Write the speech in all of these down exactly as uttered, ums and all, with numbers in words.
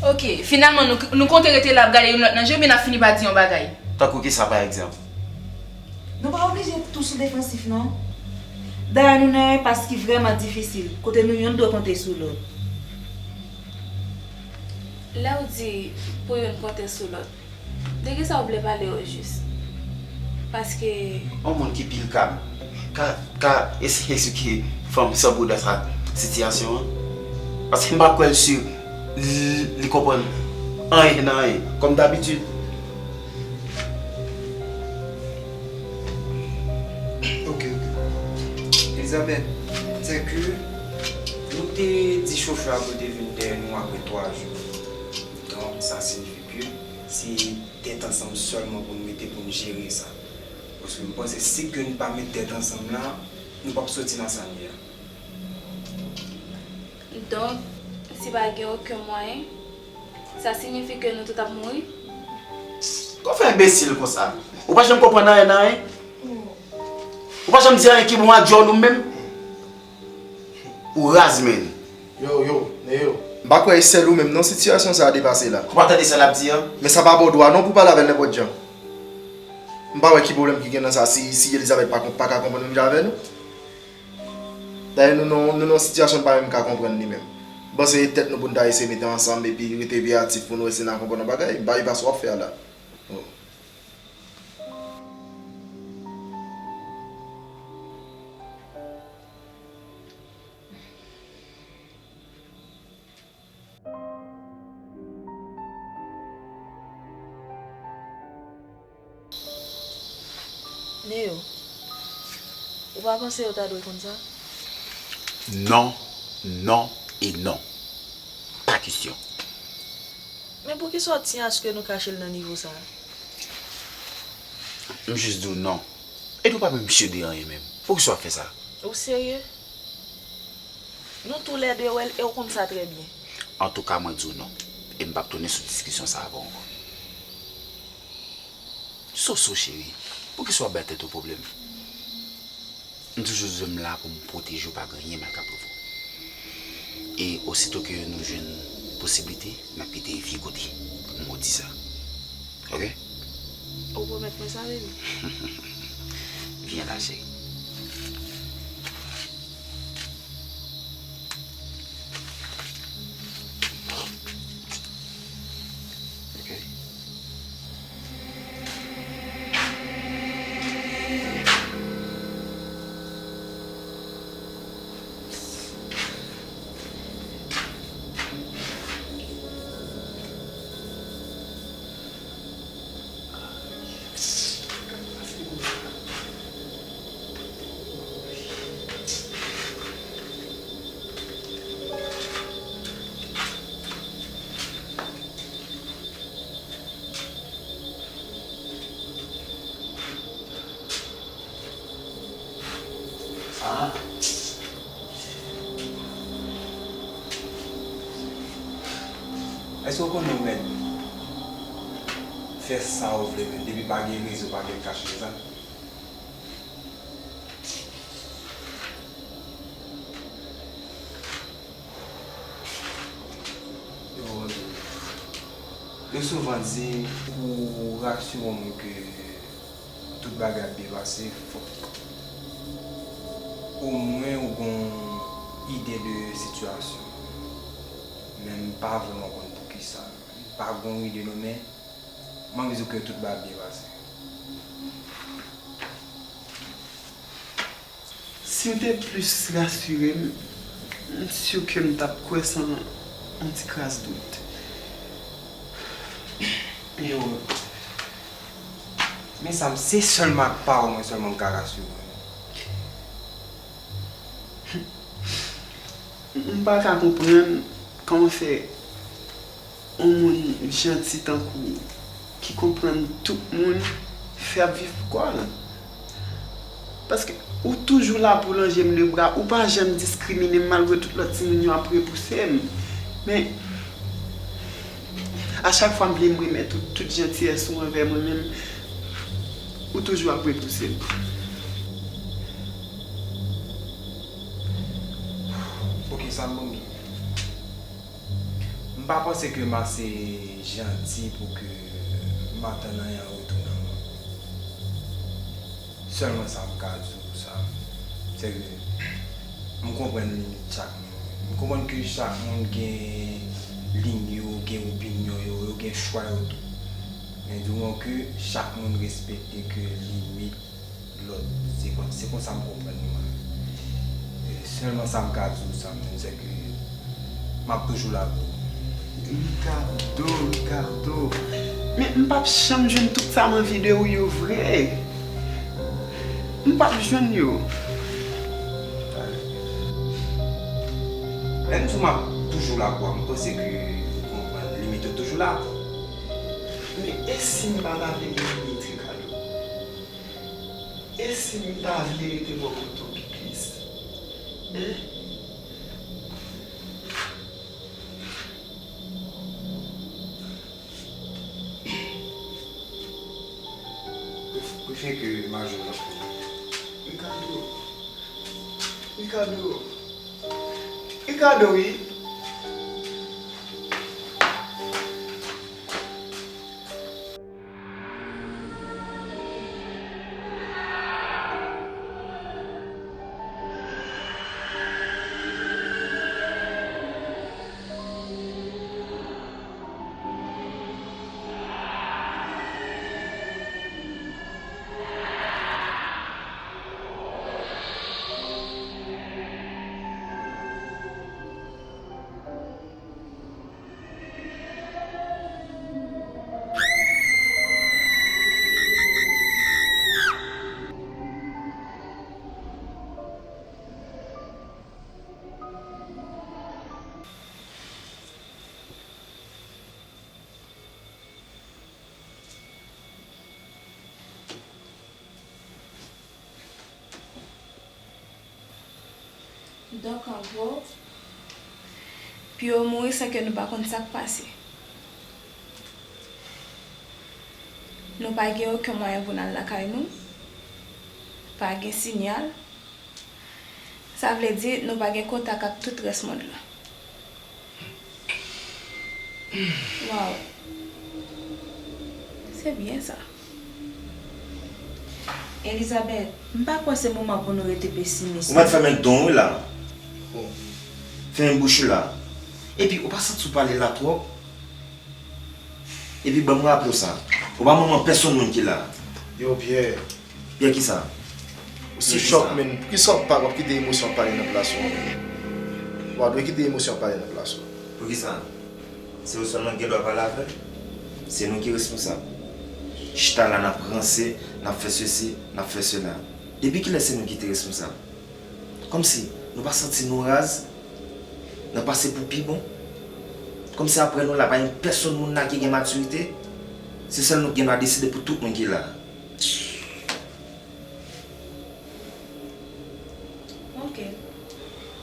Ok, finalman, nou, nou konte rete la ap gade youn lòt nan je oubyen n ap fini pa di yon bagay? Tankou kisa, pa egzanp? Nou pa oblije tou sou defansif, non. Dayè, nou nan yon enpas ki vrèman difisil, kote nou yonn dwe konte sou lòt. Lè w di pou youn konte sou lòt, de kisa w vle pale ojis? Paske. Yon moun ki pil kalm ka ka eseye eksplike fanm san bouda sa sitiyasyon an. Paske m pa kwè l si li konprann anyen nan anyen. Kòm dabitid. Ok, ok. Elizabeth, sè ke nou te di chofè a pou l te vin dèyè nou apre twa jou. Donk, sa siyifi ke se tèt ansanm sèlman pou n mete pou n jere sa. Paske m panse si ke n pa met tèt ansanm la, nou p ap soti nan sa n ye a. Donk, si pa gen okenn mwayen, sa siyifi ke nou tout ap mouri? Kòman w fè enbesil konsa? Ou pa janm konprann anyen nan anyen? Ou pa janm di anyen ki bon ak djòl ou menm? Ou raz, menn. Yo, yo, Neo. M pa kwè e sèl ou menm non sitiyasyon sa a depase la. Ou pa tande sa l ap di an? Men sa pa ba w dwa non pou w pale avè l nenpòt jan. M pa wè ki pwoblèm ki gen nan sa si, si Elizabeth pa, pa ka konprann menm jan avè nou. Dayè nou nan, nou nan yon sitiyasyon n pa menm ka konprann li menm. M panse e tèt nou pou n ta eseye mete ansanm epi rete veyatif pou nou eseye n a konprann yon bagay. M pa, e pa sa w ap fè a la. Oh. Neo, ou pa panse yo ta dwe konn sa? Non, non e non. Pa kesyon. Men poukisa w tyen aske nou kache l nan nivo sa a? M jis di w non. Epi w pa menm sure de anyen menm. Poukisa w ap fè sa? Ou serye? Nou toulède wè l e w konn sa trè byen. Antouka, mwen di w non. E m p ap tounen sou diskisyon sa a avè w ankò. Soso cheri, poukisa w ap bay tèt ou pwoblèm? M toujou di w m la pou m pwoteje w, pa gen anyen mal k ap rive w. E osito ke nou jwenn posiblite, n ap kite vye kote. M di sa. Ok? Ou pwomèt mwen sa, baby? Vyen la, cheri. Ok. Ah. Èske w konnen w mèt fè sa w vle, men depi pa gen rezon, pa gen kach nan sa? Yo, yo souvan di pou w rasire w menm ke tout bagay ap byen pase, fòk omwen ou gen yon ide de sitiyasyon. Men m pa vrèman konn poukisa. M pa gen yon ide non, men m anvi di w ke tout bagay ap byen pase. Si w te plis rasire m, m si ke m t ap kwè san yon ti kras dout. Yo, men sa m se sèlman ak pawòl mwen sèlman m ka rasire w. M pa ka konprann kòman fè yon moun janti tankou w, ki konprann tout moun, fè ap viv pou kò l. Paske ou toujou la pou lonje m lebra, ou pa janm diskrimine m malgre tout lòt timoun yo ap repouse m. Men, a chak fwa m vle m remèt ou tout jantiyès ou anvè mwen menm, ou toujou ap repouse m. Ok, sa m ban m. M Pa panse ke m ase janti pou ke m atann anyen an retou nan men w. Sèlman sa m ka di w, Sam, se ke m konprann limit chak moun. M konprann ke chak moun gen liy yo, gen opinyon yo, yo gen chwa yo tou. Men di w ke chak moun respekte ke limit lòt. Se kon, se konsa m konprann li, mwen. E sèlman sa m ka di w, Sam, se ke m ap toujou la pou ou. Ricardo, Ricardo. Men m p ap janm jwenn tout sa m anvi de ou yo vre. M p ap jwenn yo. Lè m di w m ap toujou la pou ou, m panse ke ou konprann. Limit ou toujou la. Men e si m pa ta vle gen limit, Ricardo? E si m ta vle rete bò kote w pi plis? Hein? Pref-, prefere ke m al jwenn lòt moun. Ricardo. Ricardo. Ricardo, wi. Donk, an gwo, Pio mouri san ke nou pa konn sa k pase. Nou pa gen okenn mwayen pou n al lakay nou. Pa gen sinyal. Sa vle di nou pa gen kontak ak tout rès mond lan. Waw. Se byen sa. Elizabeth, m pa kwè se moman pou nou rete pesimis, non. Ou mèt fèmen don w wi la. Fèmen bouch ou la. Epi, ou pa santi w pale la twòp? Epi, ban m raple w sa. Ou pa manman pèsonn moun ki la. Yo, Pierre. Pierre kisa? Ou si chòk, men poukisa w pa, w ap kite emosyon pale nan plas ou? W a dwe kite emosyon pale nan plas ou. Poukisa? Se ou sèlman ki gen dwa pale avè l? Se nou ki responsab. Chita la, n ap ranse, n ap fè sesi, n ap fè sela. Depi kilè se nou ki te responsab? Kòmsi nou pa santi nou raz? N ap pase pou pi bon? Kòmsi apre nou la, pa gen pèsonn moun la ki gen matirite? Se sèl nou ki gen dwa deside pou tout moun ki la. Ok.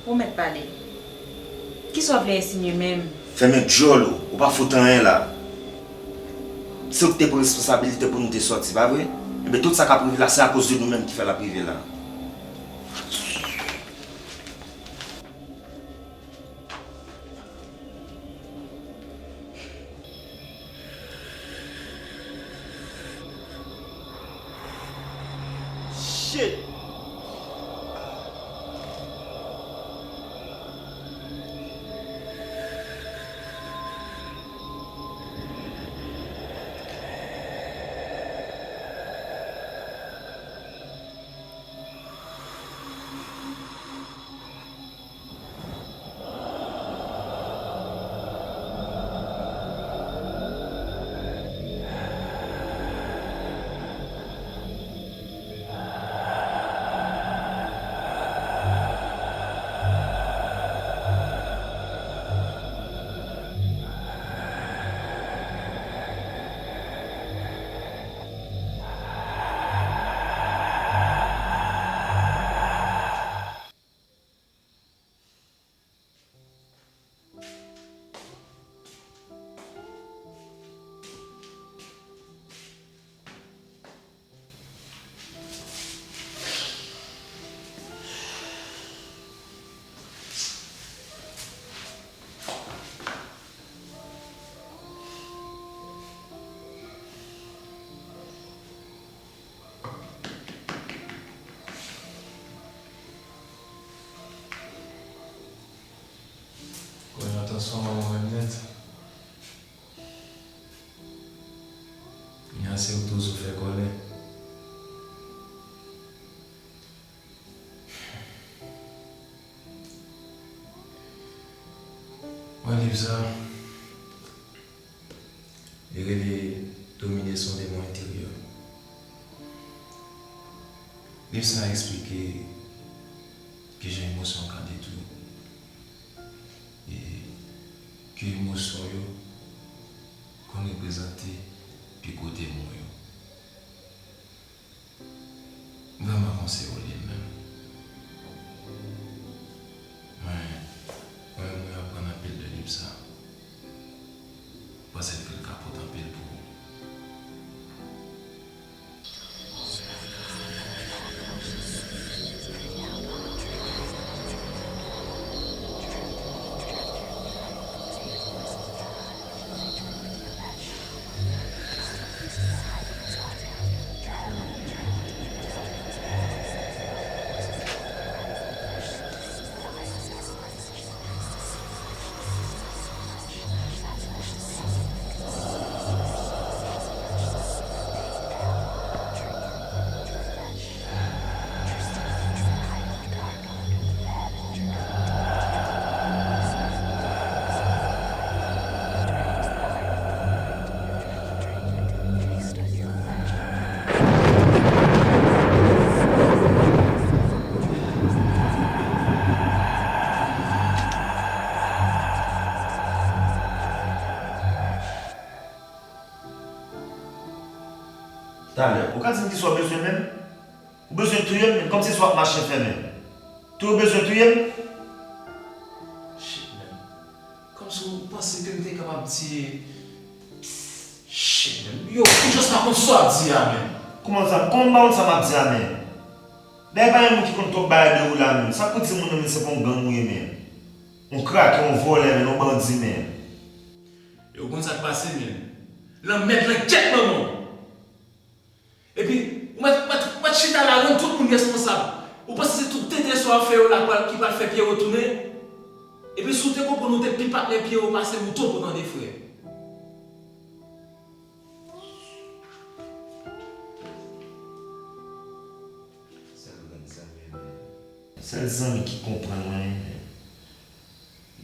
Ou mèt pale. Kisa w vle ensinye menm? Fèmen djòl ou, ou pa fout anyen la. Se ou ki te pran responsabilite pou nou te sòti, pa vre? Enben, tout sa k ap rive la, se akoz de nou menm ki fè l ap rive la. Shit! Sou mwen menm nèt. Kounya se ou toujou fè kòlè. Mwen liv sa, li rele Domine son demon enteryè. Liv sa a eksplike kijan emosyon ka detwi w, e ke emosyon yo konn reprezante pi gwo demon yo. M vrèman konseye w li l menm. Mwen, mwen menm, mwen aprann anpil de liv sa. M panse ke l ka pote anpil pou ou. Talè, ou ka di m kisa w bezwen menm? Ou bezwen touye m menm, kòmsi w ap mache fèmen. Tou ou bezwen touye m? Shit, man. Kòmsi w panse ke m te kapab tiye? Shit, man. Yo, ou just pa konn sa w ap di a, man. Kòman sa? Kòman m pa konn sa m ap di a, man? Dayè pa gen moun ki konn twòp bagay de ou la, man. Sa k pou di moun nan, man, se pa yon gang ou ye, man. Yon krake, yon vòlè, man, yon bandi, man. Yo konn sa k pase, man. Lanmèd lan, kyèt manman w. Epi, ou mèt, ou mèt, ou mèt chita la, rann tout moun responsab. Ou panse se tout tenten sa w ap fè yo la pral, ki pral fè Pyero tounen? Epi, si w te konprann ou te pi patnè Pyero pase m, ou tonbe w tande frè. Sèl grenn zanmi, men. Sèl zanmi ki konprann mwen, men.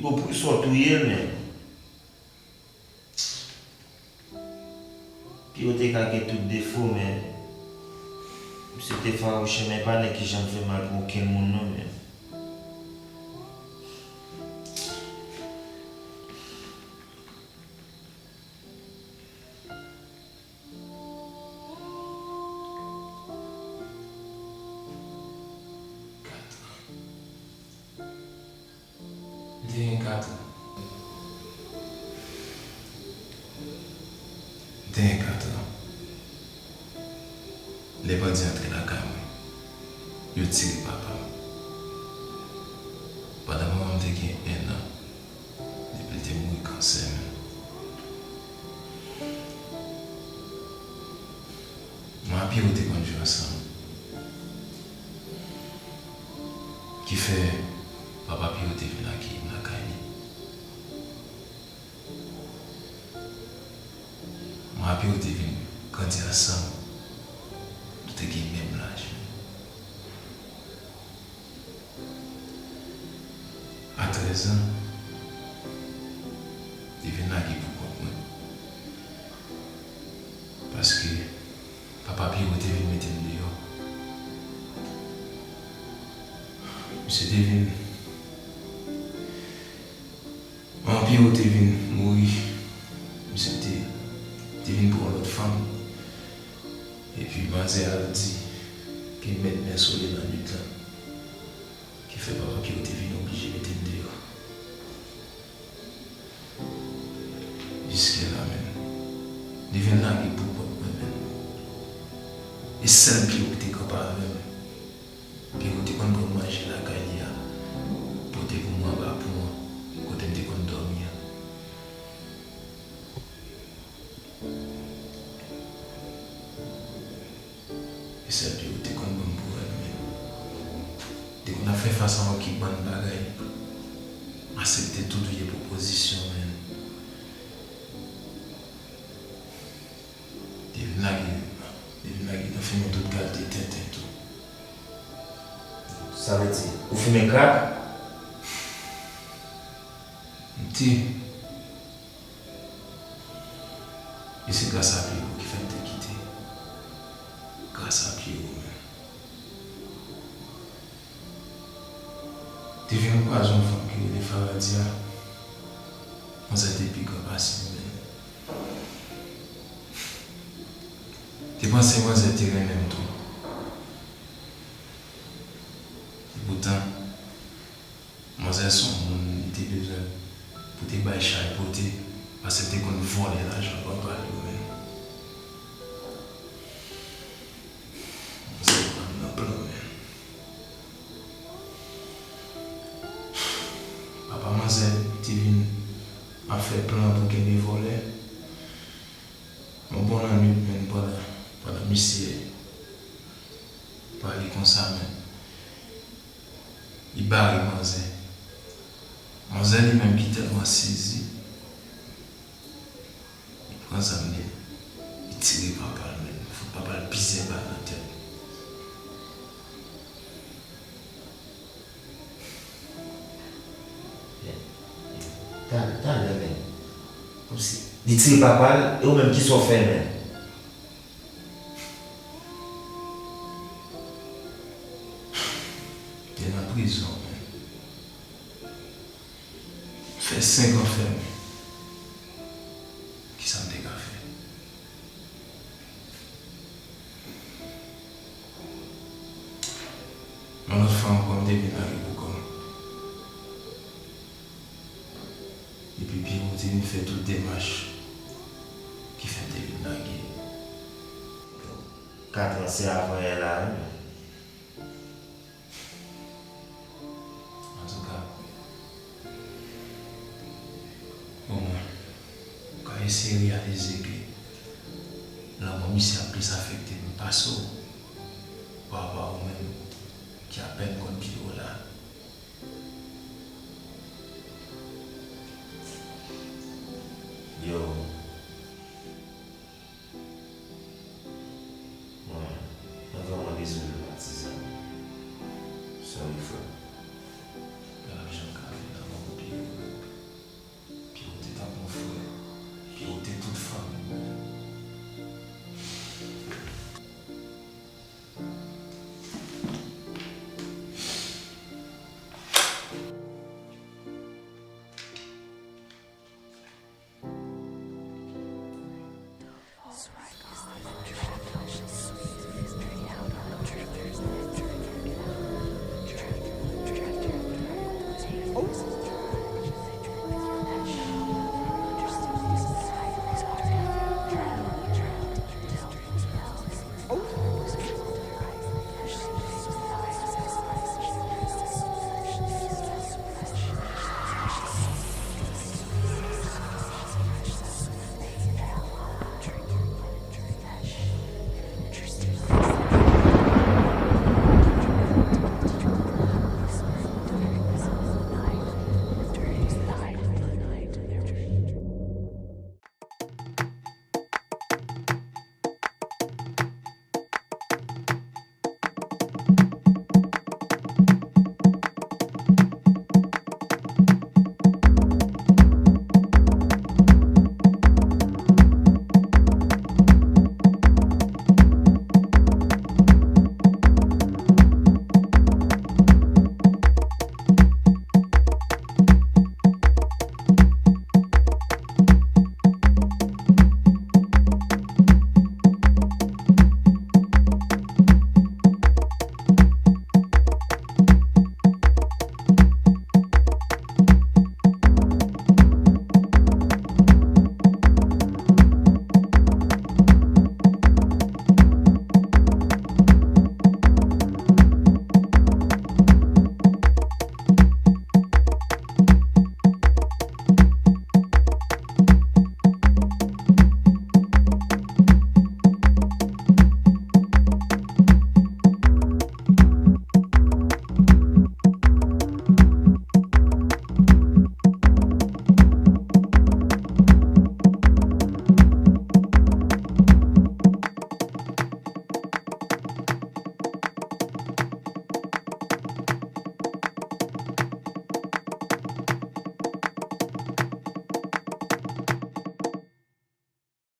Yo pou sa w touye l, men. Pyero te ka gen tout defo, men misye te fawouche, men pa nèg ki janm fè mal pou okenn moun, non, men. Katran. M te gen katran. M te gen katran. Lè bandi antre lakay mwen, yo tire papa m. Pandan manman m te gen enn an, depi l te mouri kansè, men. Mwen ak Pyero te konn jwe ansanm. Kifè, papa Pyero te vin akeyi m lakay li. Mwen ak Pyero te vin grandi ansanm. Nou te gen menm laj. A trèz an, li vin lage pou kont mwen. Paske papa Pyero te vin mete m deyò. Misye te vin, manman Pyero te vin mouri. Misye te, te vin pran yon lòt fanm. Epi manzè al di ke mèt men sou li nan nwit lan. Ki fè papa Pyero te vin oblije mete m deyò. Jiske la menm, li vin lage pou kont mwen menm. E sèl Pyero ki te kanpe avè m. Pyero te konn pran manje lakay li a, pote pou mwen anba pon an, kote m te konn dòmi an. E sèl Pyero te konn ban m pou rèl, men te konn ap fè fas a yon kèk bann bagay. A Aksepte tout vye pwopozisyon, men. Te vin lage, te vin lage nan fimen tout kalite tenten tou. Sa vle di, ou fimen krak? M te. E se gras a Pyero ki fè m te kite. Gras a Pyero, men. Te vin kwaze yon fanm ki rele Faradia. Manzè te pi gran pase m, men. Te panse manzè te renmen m tou. Epoutan, manzè se yon moun li te bezwen pou te bay chay pote, paske l te konn vòlè lajan papa l yo, men. Manzè pran m nan plan, men. Papa manzè te vin ap fè plan pou kenbe vòlè. Yon bon lannwit, men, pandan, pandan misye pale konsa, men, li bare manzè. Manzè li menm ki tèlman sezi, li pran zam li, li tire papa l, men, fout papa l plizyè bal nan tèt. Talè, talè, men. Kòmsi li tire papa l, e ou menm, kisa w fè, men? Te nan prizon, men. Fè senk an fèmen. Kisa m te ka fè? Yon lòt fwa ankò, m te vin lage pou kò m. Epi Pyero te vin fè tout demach ki fè m te vin lage. Katran se avan yè la, wi. Antouka, omwen, ou ka eseye reyalize ke lanmò misye ap plis afekte m pase w, pa rapò a ou menm ki apèn konn Pyero la.